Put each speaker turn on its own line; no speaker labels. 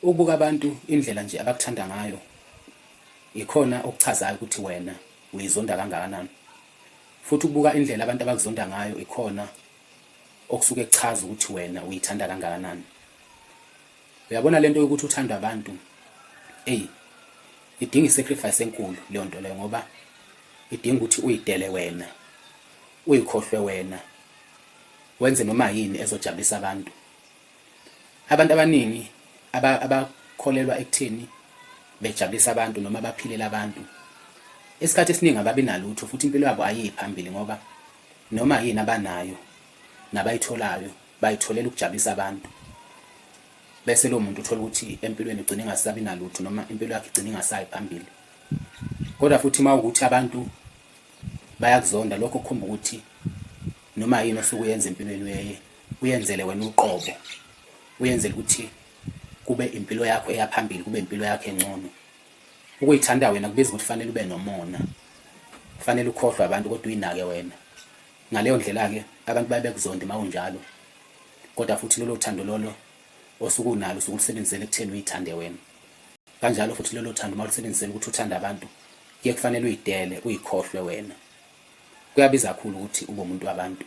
Ukubuka abantu indlela nje abakuthanda ngayo ikhona okuchazayo ukuthi wena uyizonda kangakanani. Futhi ukubuka indlela abantu abakuzonda ngayo ikhona okusuke kuchaza ukuthi wena uyithanda kangakanani. Uyabona lento yokuthi uthandwa abantu, eyi idinga i-sacrifice enkulu leyo nto leyo ngoba idinga ukuthi uyidele wena, uyikhohlwe wena, wenze noma yini ezojabulisa abantu. Abantu abaningi abakholelwa ekutheni bejabulisa abantu noma baphilela abantu isikhathi esiningi ababi nalutho futhi impilo yabo ayiyi phambili ngoba noma yini abanayo nabayitholayo bayitholela ukujabulisa abantu bese lo muntu uthola ukuthi empilweni ugcina engasabi nalutho noma impilo yakhe igcina ingasayi phambili. Kodwa futhi uma ukuthi abantu bayakuzonda lokho kukhomba ukuthi noma yini osuke uyenza empilweni uye uyenzele wena uqobo, uyenzele ukuthi kube impilo yakho eya phambili, kube impilo yakho engcono. Ukuyithanda wena kubiza ukuthi kufanele ube nomona, kufanele ukhohlwe abantu kodwa uyinake wena. Ngaleyo ndlela-ke abantu baye bekuzonde uma unjalo, kodwa futhi lolo thando lolo osuke unalo usuke ulusebenzisela ekutheni uyithande wena. Kanjalo futhi lolo thando uma ulusebenzisela ukuthi uthande abantu, kuye kufanele uyidele uyikhohlwe wena. Kuyabiza kakhulu ukuthi ube umuntu wabantu.